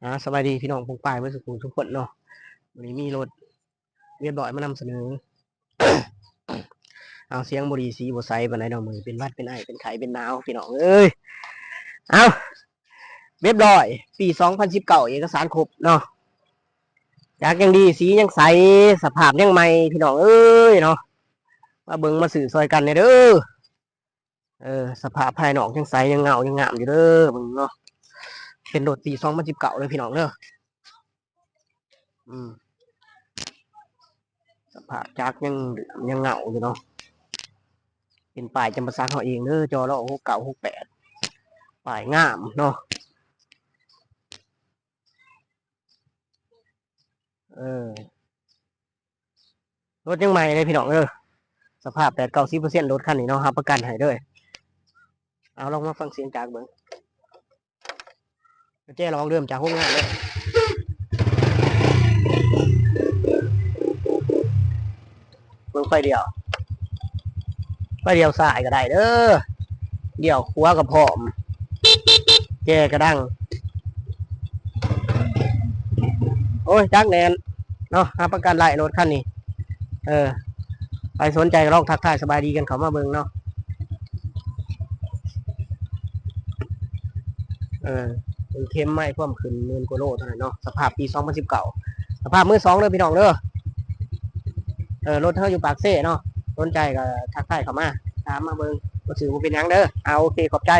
ອາ ສະບາຍດີພີ່ນ້ອງປົງປາຍເບິດສູ່ຜູ້ສູ່ຄົນເນາະ. ມື້ນີ້ມີລົດວຽບລ້ອຍມານຳສະເໜີ. ເອົາ ສຽງບໍ່ດີ ສີບໍ່ໃສປານໃດເນາະ. ມື້ນີ້ເປັນຫວັດ ເປັນໄອ ເປັນໄຂ້ ເປັນໜາວ ພີ່ນ້ອງເອີຍ. ເອົາ ວຽບລ້ອຍ ປີສອງພັນສິບເກົ້າ ເອກະສານຄົບເນາະ. ຈັກຍັງດີ ສີຍັງໃສ ສະພາບຍັງໃໝ່ ພີ່ນ້ອງເອີຍເນາະ. ມາເບິ່ງມາຊື້ຊ່ອຍກັນແດ່ເດີ. ເອີ ສະພາບພາຍນອກຍັງໃສ ຍັງເງົາ ຍັງງາມຢູ່ເດີ. ເບິ່ງເນາະ ເປັນລົດປີສອງພັນສິບເກົ້າເດີພີ່ນ້ອງເດີ. ອືມ ສະພາບຈັກຍັງເຫຼືອມຍັງເງົາຢູ່ເນາະ. ເປັນປ້າຍຈຳປາສັກເຮົາເອງເດີ. ຈໍລໍ ຫົກເກົ້າ ຫົກແປດ ປ້າຍງາມເນາະ. ເອີ ລົດຍັງໃໝ່ເລີຍພີ່ນ້ອງເອີຍ. ສະພາບແປດເກົ້າສິບເປີເຊັນ ລົດຄັນນີ້ເນາະ ຮັບປະກັນໃຫ້ເດີ. ເອົາ ລອງມາຟັງສຽງຈາກເບິ່ງ. ກະແຈລອກເລີ່ມຈາກໂຮງງານເລີຍ. ເບິ່ງໄຟລ້ຽວ ໄຟລ້ຽວຊ້າຍກະໄດ້ເດີ. ລ້ຽວຂວາກະພ້ອມ. ແຈກະດັງ. ໂອ້ຍ ຈັກແໜ້ນເນາະ ຮັບປະກັນໄດ້ລົດຄັນນີ້. ເອີ ໃຜສົນໃຈກະລອງທັກທາຍສະບາຍດີກັນເຂົ້າມາເບິ່ງເນາະ. ເອີ ເປັນເຂັມໄມ້ພວມຂຶ້ນໝື່ນກວ່າໂລເທົ່ານັ້ນເນາະ. ສະພາບປີສອງພັນສິບເກົ້າ ສະພາບມືສອງເດີພີ່ນ້ອງເດີ. ເອີ ລົດເຮົາຢູ່ປາກເຊເນາະ. ສົນໃຈກະທັກທາຍເຂົ້າມາ ຖາມມາເບິ່ງ ບໍ່ຖືກບໍ່ເປັນຫຍັງເດີ. ເອົາ ໂອເຄ ຂອບໃຈ.